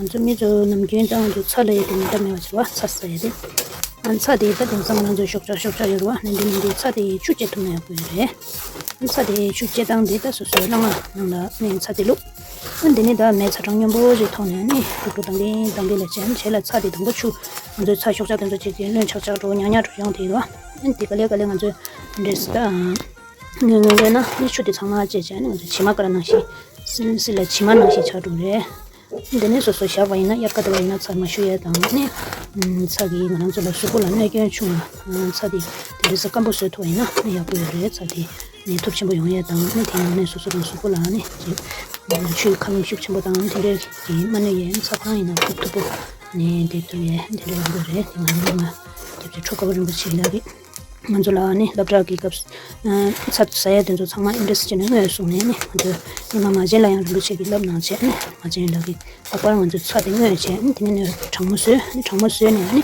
좀 이제 남편이랑 차례에 된다면 와 샀어야 돼. 안 차대 되던 상황은 저 쇼쇼쇼 이러와. 근데 차대 주제 좀 해보래. 안 차대 주제 당대다 소소랑아. 나 차대로. 근데 내가 매 차장년 보지 통연이 그거 당대를 제일 차대 던 추. 먼저 차 쇼자던 저 지는 저저로 냐냐로 형태로. 근데 내가 먼저 그랬다. 내가 이 주제 장마제잖아. 치마가는 시 실실에 치마는 시 차로래. 근데 소소 샤바이나 약가도이나 참마슈야 당네 사기 그냥 좀 수고는 내게 좀 사디 그래서 깜보스 토이나 내가 보여래 사디 네 톱침보 용해 당네 대문에 소소는 수고라네 주 감금 식침보 당은 되게 만약에 사방이나 톱톱 네 대토에 내려온 거래 정말 이제 초과를 붙이려기 먼저 나네 답라기 값 사야 된저 정말 인더스트리는 왜 손에네 근데 이마마 제라양 루치기 럽나체 마제라기 아빠랑 먼저 차대 뇌체 근데 정무스에네 아니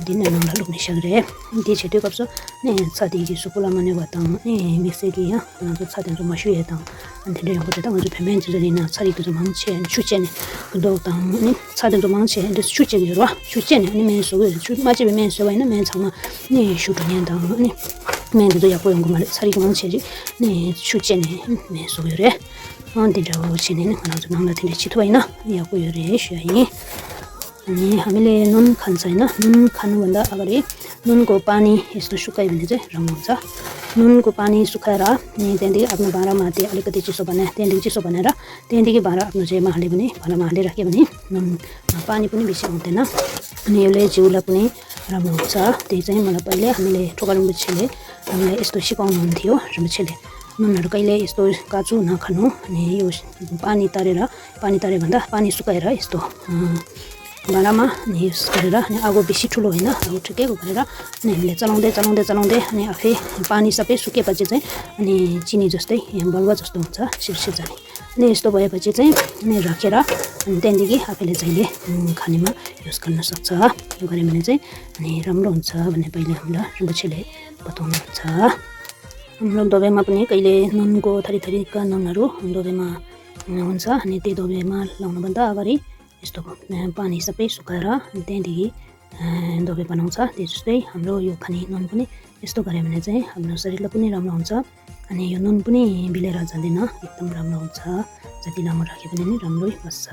디네는 나로 미셔래 인디 제대로 없어 네 차대기 수고라만에 왔다 네 믹스기야 먼저 차대 좀 마셔야다 안되려 보다 먼저 배면지들이나 차리도 좀 망치 추제네 그도 당니 차대 좀 망치 근데 추제기로 추제네 아니면 소위 맞으면 면서와는 면 정말 네 슈도년다 아니 맨도 약보는 거 말 차리고 망치지 네 추제네 네 소위래 안되려 지내는 하나 좀 남나한테 치토이나 약보여래 쉬어이 아니 하밀레 눈 칸사이나 눈 칸는 건다 아가리 눈고 पानी यस्तो सुकाइ भने चाहिँ राम्रो हुन्छ नुनको पानी सुकाएर अनि त्यहाँदेखि आफ्नो भाँडामा हाल्दै अलिकति चिसो बनाए त्यहाँदेखि चिसो बनाएर त्यहाँदेखि भाँडा आफ्नो जेमा हाल्यो भने भाँडामा हालिराख्यो भने नुनमा पानी पनि बेसी हुँदैन अनि यसले जिउलाई पनि राम्रो हुन्छ त्यही चाहिँ मलाई पहिले हामीले ठोकरम बुच्छेले हामीलाई यस्तो सिकाउनु हुन्थ्यो बुच्छेले नुनहरू कहिले यस्तो काचु नखानु अनि यो पानी तारे भन्दा पानी सुकाएर यस्तो भाँडामा अनि युज गरेर अनि आगो बेसी ठुलो हैन आगो ठिकैको गरेर अनि हामीले चलाउँदै अनि आफै पानी सबै सुकेपछि चाहिँ अनि चिनी जस्तै बलुवा जस्तो हुन्छ सिर्से जाने अनि यस्तो भएपछि चाहिँ अनि राखेर अनि त्यहाँदेखि आफैले चाहिँ खानेमा युज गर्न सक्छ यो गरे भने चाहिँ अनि राम्रो हुन्छ भन्ने पहिले हामीलाई बुझेले बताउनुहुन्छ हाम्रो दबाईमा पनि कहिले नुनको थरीका नुनहरू दबाईमा हुन्छ अनि त्यो दबाईमा लाउनु भन्दा अगाडि यस्तो पानी सबै सुकाएर त्यहाँदेखि दबाई बनाउँछ त्यस्तै हाम्रो यो खाने नुन पनि यस्तो गरे भने चाहिँ हाम्रो शरीरलाई पनि राम्रो हुन्छ अनि यो नुन पनि बिलेर जाँदैन एकदम राम्रो हुन्छ जति लामो राख्यो भने नि राम्रै बस्छ